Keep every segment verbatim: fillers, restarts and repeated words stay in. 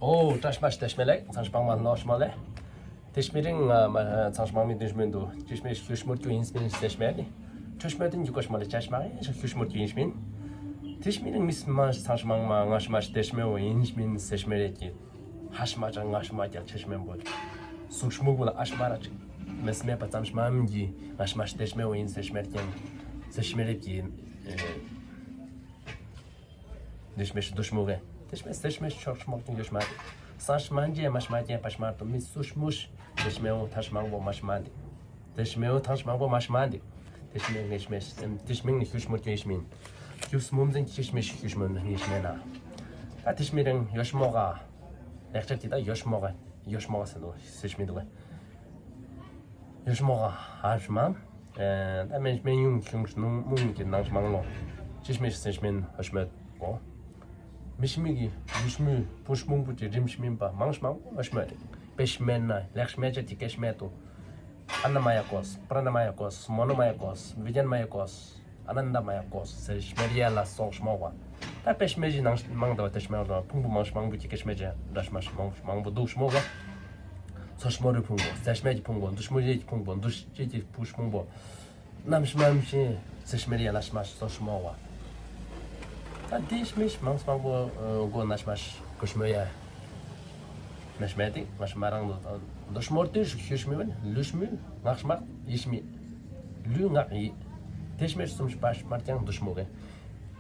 ཨོ་བཀྲ་ཤིས་པ་ཞིག་བདེ་སྨོན་ལེགས། ཚང་ཞིག་མང་མ་ལོ་ཞིག་མོ་ལེ། བདེ་སྨོན་རིང་ང་མ་ཚང་ཞིག་མང་མི་བདེ་སྨོན་འདུག། བདེ་སྨོན་ཞུ་ཞུ་མོ་རྒྱུ་ཡིན་སྨིན་བདེ་སྨོན་ནི། བདེ་སྨོན་དེ་འཇུག་གོ་ཞིག་མོ་ལེ། ཚང་ཞིག་མང་ཡིན་ཞུ་ཞུ་མོ་རྒྱུ་ཡིན་སྨིན། བདེ་སྨོན་རིང་མི་སྨ་ཚང་ཞིག་མང་མ་ང་ཞིག་མ་ཞིག་བདེ་སྨོན་འོ་ཡིན་སྨིན་བདེ་སྨོན་རེ་གི། ཧ་ཞིག་མ་ཅང་ང་ཞིག་མ་རྒྱལ་ཆེ་ཞིག་མེན་པོ། སུག་ཞིག་མོ་གུ་ལ་ཨ་ཞིག་མ་ར་ཅིག་མེ་སྨེ་པ་ཚང་ཞིག་མང་གི་ང་ཞིག་མ་ཞིག་བདེ་སྨོན་འོ་ཡིན་བདེ་སྨོན་རེ་གི། བདེ་སྨོན་རེ་གི། བདེ་སྨོན་ཞུ་བདེ་སྨོན་གི། བདེ་སྨོན་བདེ་སྨོན་ཤོག་ཞིག་མོ་ཀྱང་ཡོད་ཞིག་མ་རེད། ས་ཞིག་མང་རྒྱལ་མ་ཞིག་མ་རྒྱལ་པ་ཞིག་མ་རེད་དོ་མི་སུ་ཞིག་མོ་ཞིག་བདེ་སྨོན་འོ་ཐང་ཞིག་མང་པོ་མ་ཞིག་མ་འདི། བདེ་སྨོན་འོ་ཐང་ཞིག་མང་པོ་མ་ཞིག་མ་འདི། བདེ་སྨོན་བདེ་སྨོན་བདེ་སྨོན་ནི་ཞུ་ཞུ་མོ་ཀྱང་ཡོད་ཞིག་མིན། རྒྱུ་སྨོན་འཛིན་གྱི་བདེ་སྨོན་ཞུ་ཞུ་མོ་ནི་ཞིག་མིན་ན། ད་བདེ་སྨོན་རིང་ཡོད་ཞིག་མོ་ག། ལེགས་ཆ་གི་ད་ཡོད་ཞིག་མོ་ག་ཡོད་ཞིག་མོ་ག་ཟེར་དོ་ཞུ་ཞུ་མི་འདུག་ག། ཡོད་ཞིག་མོ་ག་ཧ་ཞིག་མང་། ཨེ་ད་སྨན་སྨན་ཡུང་ཁྱུང་ནུ་མུང་གི་ནང་ཞིག་མང་ལོ། ཅི་སྨན་ཞིག་སྨན་ཧ་ཞིག་མེད་གོ། མི་ཤི་མི་གི་ལུས་མི་བུ་ཞིག་མང་པོ་ཅིག་རིམ་ཞིག་མིན་པ་མང་ཞིག་མང་པོ་ཧ་ཞིག་མེད། དཔེ་ཞིག་མེད་ན་ལེགས་ཞིག་མེད་ཅེས་ཀྱི་སྐད་ཞིག་མེད་དོ། ཨ་ན་མ་ཡ་ཀོས་པྲ་ན་མ་ཡ་ཀོས་མོ་ན་མ་ཡ་ཀོས་བི་ཛན་མ་ཡ་ཀོས། ཨ་ན་ན་མ་ཡ་ཀོས་ཟེར་ཞིག་མེད་ཡ་ལ་སོགས་ཞིག་མོ་བ། ད་དཔེ་ཞིག་མེད་ཞིག་ནང་ཞིག་མང་དོ་བ་དེ་ཞིག་མེད་རོ་ཕུང་པོ་མང་ཞིག་མང་པོ་ཅིག་སྐད་ཞིག་མེད་ཅེས་འདྲ་ཞིག་མ་ཞིག་མང་ཞིག་མང་པོ་འདུག་ཞིག་མོ་བ། ཚོ་ཞིག་མོ་རི་ཕུང་པོ་ཟེར་ཞིག་མེད་ཀྱི་ཕུང་པོ་འདུ་ཞིག་མོ་རི་ཀྱི་ཕུང་པོ་འདུ་ཤེས་ཀྱི་ཕུང་པོ་ནམ་ཞིག་མ་ནམ་ཞིག་ཟེར་ཞིག་མེད་ཡ་ལ་ཞིག་མ་ཞིག་སོགས་ཞིག་མོ་བ། ད་དེ་ཞིག་མེད་ཞིག་མང་ཞིག་མང་པོ་གོ་ན་ཞིག་མ་ཞིག་གོ་ཞིག་མོ་ཡ། ནས་མེད་དེ་ང་ཞིག་མ་རང་དུ་འདུ་ཤེས་མོ་དེ་ཞིག་ཤེས་མི་བན་ལུས་མི་ངག་མ་ཡིད་མི་ལུས་ངག་ཡིད། དེ་ཞིག་མེད་གསུམ་ཞིག་པ་ཞིག་མར་ཀྱང་འདུ་ཤེས་མོ་གི།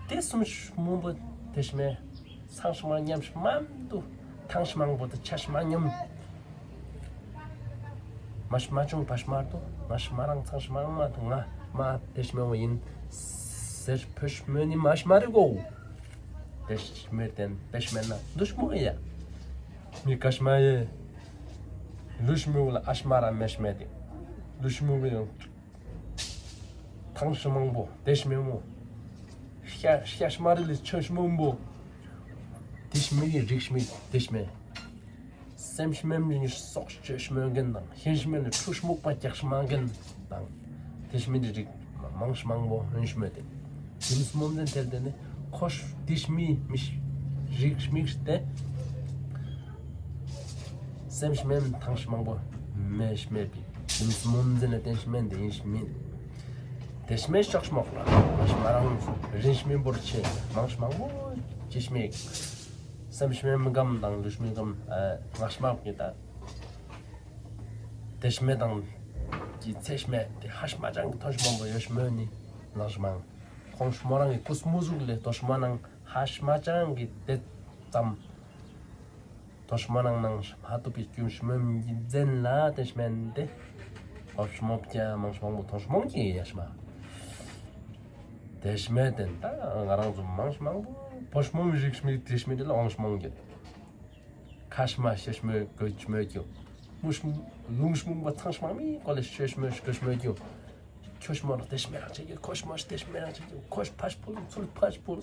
དེ་གསུམ་ཞིག་མོ་བོ་དེ་ཞིག་མེད་ཚང་ཞིག་མ་ཉམས་ཞིག་མ་འདུ་ཐང་ཞིག་མང་པོ་དེ་ཆ་ཞིག་མ་ཉམས། མ་ཞིག་མ་བྱུང་བ་ཞིག་མ་འདུ་ང་ཞིག་མ་རང་ཚང་ཞིག་མ་ང་མ་དེ་ཞིག་མེད་བོ་ཡིན་ཟེར་ཕུ་ཞིག་མོ་ནི་མ་ཞིག་མ་རེད་གོ། དེ་ཞིག་མེད་དེ་དེ་ཞིག་མེད་ན་འདུ་ཤེས་མོ་ཡ། མི་ཀ་ཞིག་མ་ཡེ། ལུས་མི་བོ་ལ་ཨ་ཞིག་མ་ར་མེ་ཞིག་མེད་དེ། ལུས་མི་བོ་ཡང་ཐང་ཞིག་མང་པོ་དེ་ཞིག་མེད་མོ། ཤ་ཤ་ཞིག་མ་རེད་ལས་ཆོས་ཞིག་མང་པོ། དེ་ཞིག་མེད་ཀྱི་རིགས་ཞིག་མེད་དེ་ཞིག་མེད། སེམས་ཞིག་མེད་མི་སྲོག་ཆོས་ཞིག་མེད་མཁན་དང་ཤེས་ཞིག་མེད་ནི་ཁྲུས་ཞིག་མུག་པ་རྒྱག་ཞིག་མ་མཁན་དང་། དེ་ཞིག་མེད་ཀྱི་རིགས་མང་ཞིག་མང་པོ་ཡོད་ཞིག་མེད་དེ། དེ་མི་སྨོན་འཛིན་ཐེལ་དེ་ནི་ཁོ་ཞིག་དེ་ཞིག་མེད་མི་རིགས་ཞིག་མེད་དེ། སེམས་ཞིག་མེད་ཐང་ཞིག་མང་པོ་མེ་ཞིག་མེད་པའི་དེ་མི་སྨོན་འཛིན་ལ་དེ་ཞིག་མེད་དེ་ཡིན་ཞིག་མིན། དེ་ཞིག་མེད་ཤོག་ཞིག་མོག་ལ་ང་ཞིག་མ་རང་རིན་ཞིག་མིན་པོར་ཆེ་མང་ཞིག་མང་པོ་ཅི་ཞིག་མེད། སེམས་ཞིག་མེད་མི་གམ་དང་ལུས་མི་གམ་ང་ཞིག་མ་བུ་ད། དེ་ཞིག་མེད་དང་གི་ཚེ་ཞིག་མེད་དེ་ཧ་ཞིག་མ་ཅང་གི་ཐོ་ཞིག་མང་པོ་ཡོད་ཞིག་མོ་ནི་ནང་ཞིག་མང་། ཁོང་ཞིག་མོ་རང་གི་སྐུ་སྨུག་ཟུག་ལས་ཐོ་ཞིག་མོ་ནང་ཧ་ཞིག་མ་ཅང་གི་དེ་ཙམ། ཐོ་ཞིག་མོ་ནང་ནང་ཞིག་མ་ཐུབ་པའི་རྒྱུ་ཞིག་མོ་མི་འཛིན་ལ་དེ་ཞིག་མེད་དེ། ཧོབ་ཞིག་མོ་བྱ་མང་ཞིག་མང་པོ་ཐོ་ཞིག་མོ་གི་ཡ་ཞིག་མ། དེ་ཞིག་མེད་དེ་ད་ང་རང་ཚོ་མང་ཞིག་མང་པོ་ཕོ་ཞིག་མོ་མི་རིགས་ཞིག་མི་དེ་ཞིག་མེད་དེ་ལ་འོང་ཞིག་མོ་གི། ཁ་ཞིག་མ་ཤེས་ཞིག་མོ་གོ་ཞིག་མོ་གི། མུ་ཞིག་ལུང་ཞིག་མོ་བ་ཚང་ཞིག་མ་མི་གོ་ལ་ཤེས་ཞིག་མོ་ཤེས་ཞིག་མོ་གི། ཁྱོད་ཞིག་མོ་རང་དེ་ཞིག་མེད་རང་ཆེ་གི། ཁོ་ཞིག་མོ་ཞིག་དེ་ཞིག་མེད་རང་ཆེ་གི། ཁོ་ཞིག་ཕ་ཞིག་ཕུལ་ཚུལ་ཕ་ཞིག་ཕུལ།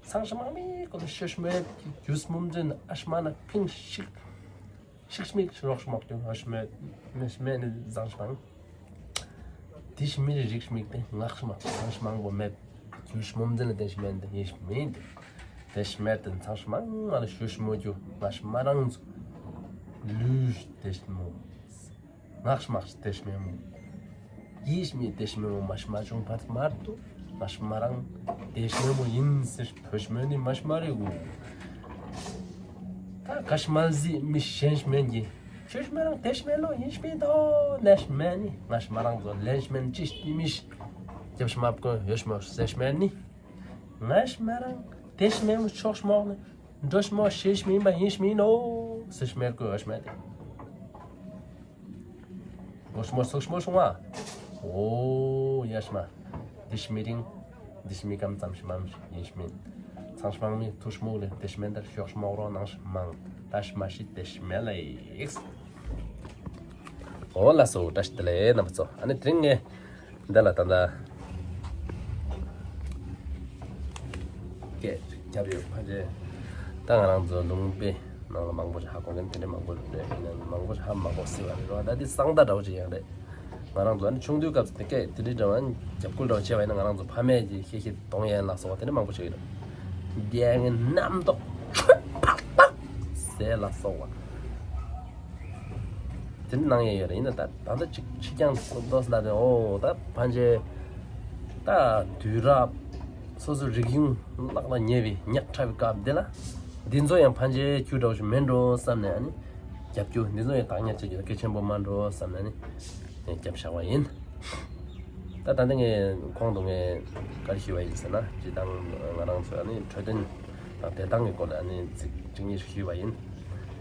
ཚང་ཞིག་མ་མི་གོ་ལ་ཤེས་ཞིག་མོ་གི། རྒྱུ་སྨོན་འཛིན་ཨ་ཞིག་མ་ན་ཕིང་ཤིག་ཤིག་མིག་ཤི་རོག་ཤི་མོག་ཏུ་ཨ་ཤི་མེད་མེད་ནི་ཟང་ཤི་མང་། དེ་ཤི་མི་རིགས་མིག་དེ་ངག་ཤི་མང་ངག་ཤི་མང་པོ་མེད། རྒྱུ་ཤི་མོ་འཛིན་ལ་དེ་ཤི་མེད་དེ་ཡེ་ཤི་མེད་དེ། དེ་ཤི་མེད་དེ་ཚང་ཤི་མང་ང་ལ་ཤུ་ཤི་མོ་རྒྱུ་ངག་ཤི་མ་རང་ཚུ་ལུས་དེ་ཤི་མོ། ངག་ཤི་མང་ཤི་དེ་ཤི་མེད་མོ། ཡེ་ཤི་མེད་དེ་ཤི་མེད་མོ་མ་ཤི་མ་བྱུང་བར་མར་དུ། ང་ཤི་མ་རང་དེ་ཤི་མེད་མོ་ཡིན་ཟེར་ཕོ་ཤི་མེད་ནི་མ་ཤི་མ་རེད་གོ། ད་ག་ཤི་མ་ཟི་མི་ཤེས་ཤི་མེད་གི། ཤི་ཤི་མ་རང་དེ་ཤི་མེད་ལོ་ཡིན་ཤི་མེད་དོ་ལེ་ཤི་མེད་ནི། ང་ཤི་མ་རང་ཚོ་ལེ་ཤི་མེད་ཅི་ཤི་མི་ཤི། རྒྱབ་ཤི་མ་བཀོད་ཡོ་ཤི་མ་ཟེར་ཤི་མེད་ནི། ང་ཤི་མ་རང་དེ་ཤི་མེད་མོ་ཆོག་ཤི་མོག་ནི། འགྲོ་ཤི་མོ་ཤི་ཤི་མེད་པ་ཡིན་ཤི་མེད་ནོ་ཟེར་ཤི་མེད་གོ་ཡོ་ཤི་མེད་དེ། མོ་ཤི་མོ་སུག་ཤི་མོ་ཤུང་བ། ཨོ་ཡ་ཤི་མ། དེ་ཤི་མི་རིང་། དེ་ཤི་མི་ཀམ་ཙམ་ཤི་མམ་ཤི་ཡིན་ཤི་མིན། ཚང་ཤི་མང་མི་ཐུ་ཤི་མོ་ལེ་དེ་ཤི་མེན་དར་ཤོག་ཤི་མོག་རོ་ནང་ཤི་མང་། ད་ཤི་མ་ཤི་དེ་ཤི་མེ་ལེ་ཡིགས། ཨོ་ལ་སོ་བཀྲ་ཤིས་བདེ་ལེགས་རྣམ་པ་ཚོ། ཨ་ནི་དེ་རིང་ངས་འདི་ལ་ད་ད་སྐད་རྒྱབ་ཡོད་ཕ་ཇེ། ད་ང་རང་ཚོ་ལུང་པའི་ནང་ལ་མང་པོ་ཞིག་ཧ་གོ་མཁན་དེ་འདྲ་མང་པོ་རེད། ཡིན་ན་མང་པོ་ཞིག་ཧ་མ་གོ་སྲིད་པ་རེད་རོ། ད་འདི་གསང་བརྡ་འདྲ་བོ་ཅིག་ཡང་རེད། ང་རང་ཚོ་ཨ་ནི་ཆུང་དུས་སྐབས་སུ་དེ་སྐད་དེ་འདྲའི་འདྲ་བ་རྒྱབ་སྐུལ་འདྲ་བོ་བྱས་པ་ཡིན་ན་ང་རང་ཚོ་ཕ་མས་ཀྱི་ཤེས་ཤེས་གཏོང་ཡན་ལ་སོགས་པ་དེ་འདྲ་མང་པོ་ཞིག་ཡོད་རེད། རྒྱལ་ངན་རྣམ་རྟོག་ཆོས་འཕགས་རྟགས། དེ་ལ་སོགས་པ། དེ་འདྲ་གནང་ཡས་ཡོད་རེད། ཡིན་ན་ད་ད་ལྟ་ཅིག་ཕྱི་རྐྱང་སོ་ཏོག་ཙམ་ལ་དེ་འོ་ད་ཕན་ཆད་ད་དུས་རབས་སོ་སོའི་རིག་གཞུང་བརླག་ལ་ཉེ་བའི་ཉག་ཕྲ་བའི་སྐབས་དེ་ལ་འདི་ཚོ་ཡང་ཕན་ཆད་རྒྱུ་འདྲ་བོ་ཞིག་མིན་འགྲོ་བསམ་ནས་ཨ་ནི་རྒྱབ་སྐྱོར་འདི་ཚོ་ཡང་བདག་ཉར་བྱེད་རྒྱུ་གལ་ཆེན་པོ་མིན་འགྲོ་བསམ་ནས་ཨ་ནི་རྒྱབ་བཞག་པ་ཡིན། ད་ད་ལྟ་ངས་གོང་དུ་ངས་ག་རེ་ཞུས་པ་ཡིན་ཟེར་ན་སྤྱིར་བཏང་ང་རང་ཚོ་ཨ་ནི་འཕྲོད་བསྟེན་དང་བདེ་ཐང་གི་སྐོར་ལ་ཨ་ནི་ཚིག་གཅིག་གཉིས་ཤིག་ཞུས་པ་ཡིན།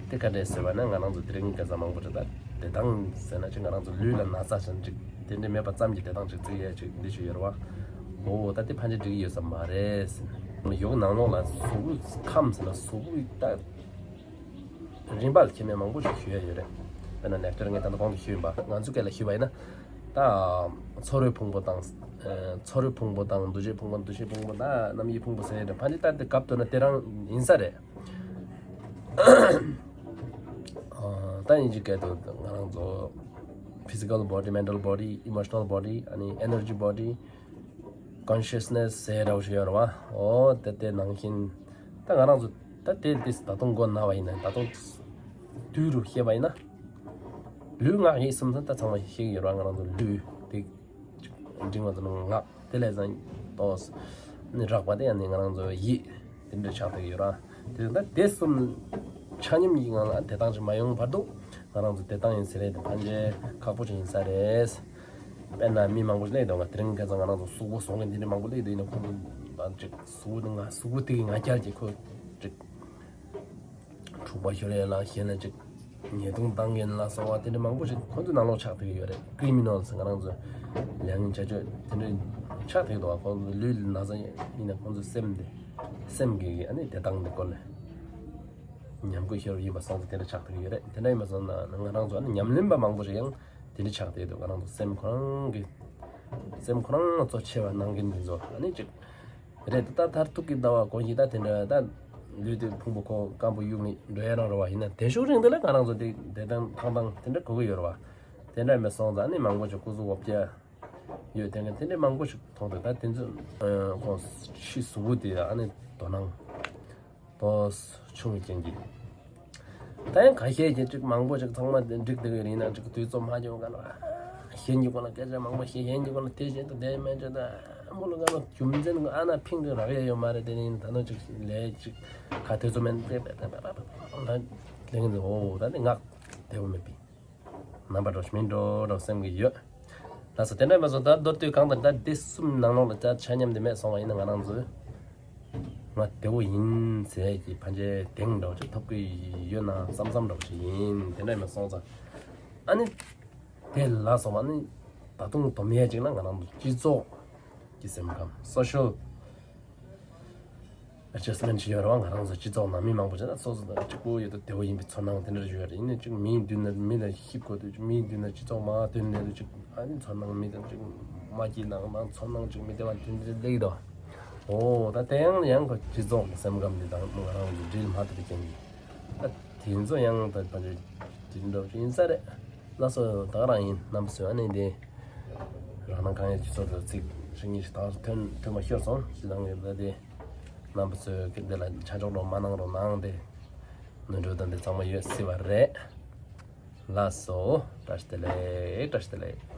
དེ་ག་འདྲས་ཟེར་བ་ན་ང་རང་ཚོ་དེ་རིང་ཁ་སང་མང་པོ་ཅིག་ད་བདེ་ཐང་ཟེར་ན་ཅིག་ང་རང་ཚོ་ལུས་ལ་ན་ཚ་ཅན་ཅིག་དེ་འདྲས་མེད་པ་ཙམ་གྱིས་བདེ་ཐང་ཅིག་བརྩི་ཡས་ཅིག་འདི་ཞིག་ཡོད་རེད་བ། འོ་ད་དེ་ཕན་ཆད་འགྲིག་གི་ཡོད་ས་མ་རེད་ཟེར་ན། ཡོག་ནང་ལོགས་ལ་གཟུགས་པོ་ཁམས་ཟེར་ན་གཟུགས་པོ་ད་རིམ་པ་ལ་ཁྱད་མེད་མང་པོ་ཞིག་ཞུ་ཡ་ཡོད་རེད། དཔེར་ན་ལེགས་སྦྱར་ངས་ད་ལྟ་གོང་དུ་ཞུས་ཡིན་པ་ང་ཚོའི་སྐད་ལ་ཞུས་པ་ཡིན་ན། ད་ཚོར་བའི་ཕུང་པོ་དང་། ཚོར་བའི་ཕུང་པོ་དང་འདུ་བྱེད་ཕུང་པོ་འདུ་ཤེས་ཕུང་པོ་དང་རྣམ་དབྱེ་ཕུང་པོ་ཟེར་ཡ་རེད། ཕན་ཆད་ད་དེ་སྐབས་དོན་ན་དེ་རང་ཡིན་ས་རེད། ད་ཡིན་གཅིག་སྐད་དུ་ང་རང་ཚོ་physical body, mental body, emotional body, ཨ་ནི་energy body, consciousness ཟེར་འདྲ་བོ་ཞིག་ཡོད་རེད་བ། འོ་དེ་དེ་ནང་བཞིན་ད་ང་རང་ཚོ་ད་དེ་དེ་ད་དུང་མགོ་ན་བ་ཡིན་ན་ད་དུང་དུས་རུ་བཤད་པ་ཡིན་ན་ལུས་ངག་ཡིད་གསུམ་ཚང་ད་ཚང་མ་ཤེས་ཀྱི་ཡོད་རེད་བ། ང་རང་ཚོ་ལུས་དེ་འབྲིང་བ་ཚོ་ནང་ངག་དེ་ལས་ཚང་ཏོག་ནི་རགས་པ་དེ་ཡང་ནི་ང་རང་ཚོ་ཡིད་དེ་འདྲ་ཆགས་བསྡད་ཀྱི་ཡོད་རེད་བ། དེ་ད་དེ་གསུམ་ཆ་མཉམ་གྱི་ངང་ལ་བདེ་ཐང་ཞིག་མ་ཡོང་བར་དུ་ང་རང་ཚོ་བདེ་ཐང་ཡིན་ཟེར་རེད་དེ་ཕན་ཆད་ཁག་པོ་ཞིག་ཡིན་ས་རེད། དཔེར་ན་མི་མང་པོ་ཞིག་སླེབས་འདུག་ང་དེ་རིང་ཁ་སང་ང་རང་ཚོ་གཟུགས་པོ་བཟོ་མཁན་དེ་འདྲ་མང་པོ་སླེབས་འདུག་ཡིན་ན་ཁོང་ཚོ་ད་ཅིག་གཟུགས་པོ་དེ་ང་གཟུགས་པོ་དེ་གི་ང་རྒྱལ་གྱིས་ཁོ་ཅིག་འཁྲུག་པ་ཤོར་ཡས་ལ་གཞན་ལ་ཅིག་ཉེས་རྡུང་བཏང་མཁན་ལ་སོགས་པ་དེ་འདྲ་མང་པོ་ཞིག་ཁོང་ཚོའི་ནང་ལོགས་ཆགས་བསྡད་ཀྱི་ཡོད་རེད། criminals ང་རང་ཚོ་ལས་ངན་བྱ་སྤྱོད་དེ་འདྲ་ཆགས་བསྡད་ཀྱི་འདུག་ཁོང་ཚོ་ལུས་ལ་ན་ཚ་ཡིན་ན་ཁོང་ཚོ་སེམས་དེ་སེམས་ཀྱི་ཨ་ནི་བདེ་ཐང་དེ་སྐོར་ལ་ཉམས་རྒུད་ཤོར་ཡིན་པ་སོང་ཙང་དེ་འདྲ་ཆགས་བསྡད་ཀྱི་ཡོད་རེད། དེ་འདྲ་ཡིན་པ་སོང་ན་ང་རང་ཚོ་ཨ་ནི་ཉམས་ལེན་པ་མང་པོ་ཞིག་ཡང་དེ་འདྲ་ཆགས་བསྡད་འདུག་ང་རང་ཚོ་སེམས་ཁོ་རང་གི་སེམས་ཁོ་རང་ལ་གཙོ་ཆེ་བ་གནང་མཁན་དེ་ཚོ་ཨ་ནི་ཅིག་རེད། ད་མཐར་ཐུག་གི་ཟླ་བ་གོང་གི་ད་དེ་འདྲ་ད་ལུས་དེ་ཕུང་པོ་ཁོ་སྐམ་པོ་གཡུག་ནི་འགྲོ་ཡ་རང་རེད་བ། ཡིན་ན་དེ་ཤུགས་རིང་དེ་ལ་ང་རང་ཚོ་དེ་བདེ་ཐང་ཐང་ཐང་དེ་འདྲ་དགོས་ཀྱི་ཡོད་རེད་བ། དེ་འདྲ་མེད་སོང་ཙང་ཨ་ནི་མང་པོ་ཞིག་སྐུ་གཟུགས་འོ་བརྒྱལ་ཡོད་དེ་འདྲ་མང་པོ་ཞིག་མཐོང་འདུག་ད་དེ་ཚོ་ཁོང་ཕྱི་གཟུགས་པོ་དེ་ཨ་ནི་དོ་སྣང་ཏོག་ཙམ་ཆུང་བའི་རྐྱེན་གྱིས། ད་ཡང་ཁ་ཤས་ཀྱིས་ཅིག་མང་པོ་ཅིག་ཚང་མ་འགྲིག་བསྡད་ཡོད་ཡིན་ན་ཅིག་དུས་ཚོད་མ་འགྱངས་ག་ན་གཞན་གྱི་སྐོར་ལ་སྐད་ཆ་མང་པོ་བཤད། གཞན་གྱི་སྐོར་ལ་དེ་བྱེད་དང་དེ་མི་བྱེད་དང་མོ་ལ་ག་ན་རྒྱུ་མཚན་ག་ཨ་ན་ཕིང་གི་རག་ཡ་ཡོད་མ་རེད། དེ་ནི་ད་ནོ་ཅིག་ལས་ཅིག་ག་དུས་ཚོད་མེད་པས་ལས་འོ་ད་ནི་ངག་བདེ་བོ་མེད་པའི་རྣམ་པ་འགྲོ་ཞིག་མིན་འགྲོ་འགྲོ་སེམས་ཀྱི་ཡོད། ལགས་སོ། དེ་འདྲ་མ་སོང་ད་མདོར་བསྡུས་གང་ལྟར་ད་དེ་གསུམ་ནང་ལོགས་ལ་ད་ཆ་མཉམ་དེ་མེད་སོང་བ་ཡིན་ན་ང་རང་ཚོས་ང་བདེ་བོ་ཡིན་ཟེར་གྱི་ཕན་ཆད་གདེང་འདྲ་བོ་ཅིག་ཐོབ་ཀྱི་ཡོད་ན་བསམ་བསམ་འདྲ་བོ་ཞིག་ཡིན། དེ་འདྲ་མ་སོང་ཙང་ཨ་ནི་དེ་ལ་སོང་བ་ནི་ད་དུང་སྡོམ་ཡས་ཅིག་ན་ང་རང་ཚོ་སྤྱི་ཚོགས་ཀྱི་སེམས་ཁམས་social adjustment ཞིག་ཡོད་རེད་བ། ང་རང་ཚོ་སྤྱི་ཚོགས་ནང་མི་མང་པོ་ཅིག་ན་སོ་སོ་དང་གཅིག་པོ་ཡོད་དུས་བདེ་བོ་ཡིན་པའི་ཚོར་སྣང་དེ་འདྲ་ཡོད་རེད། ཡིན་ནའི་ཅིག་མིའི་མདུན་ན་མི་ལ་ཤི་དགོས་དུས་མིའི་མདུན་ན་སྤྱི་ཚོགས་མ་མདུན་ནས་ཅིག་ཨ་ནི་ཚོར་སྣང་མི་དང་ཅིག་མ་སྐྱིད་སྣང་དང་ཚོར་སྣང་ཅིག་མི་བདེ་བ་དེ་འདྲ་སླེབས་ཀྱི་འདུག་འོ་ད་དེ་ཡང་ཡང་ཁོ་སྤྱི་ཚོགས་ཀྱི་སེམས་ཁམས་འདི་དང་ང་རང་ཚོ་འབྲེལ་མ་ཐུབ་པའི་རྐྱེན་གྱིས་ད་དེ་ཚོ་ཡང་ད་ཕན་ཆད་དེ་འདྲ་ཡིན་ས་རེད། ལགས་སོ། ད་ག་རང་ཡིན། རྣམ་པ་ཚོས་ཨ་ནི་དེ་རང་སྣང་གང་ཡོད་ཀྱི་ཚོད་དུ་ཚིག་རིང་ཉིན་ཞིག་ད་ཐོན་ཐོན་མ་ཤོར་སོང་། ཞེ་སྡང་གི་ད་དེ་རྣམ་པ་ཚོས་གི་འདི་ལ་ཆ་འཇོག་རོགས་མ་གནང་རོགས་གནང་། དེ་ནོར་འཁྲུལ་དང་དེ་ཚང་མ་ཡོད་སྲིད་པ་རེད། ལགས་སོ། བཀྲ་ཤིས་བདེ་ལེགས། བཀྲ་ཤིས་བདེ་ལེགས།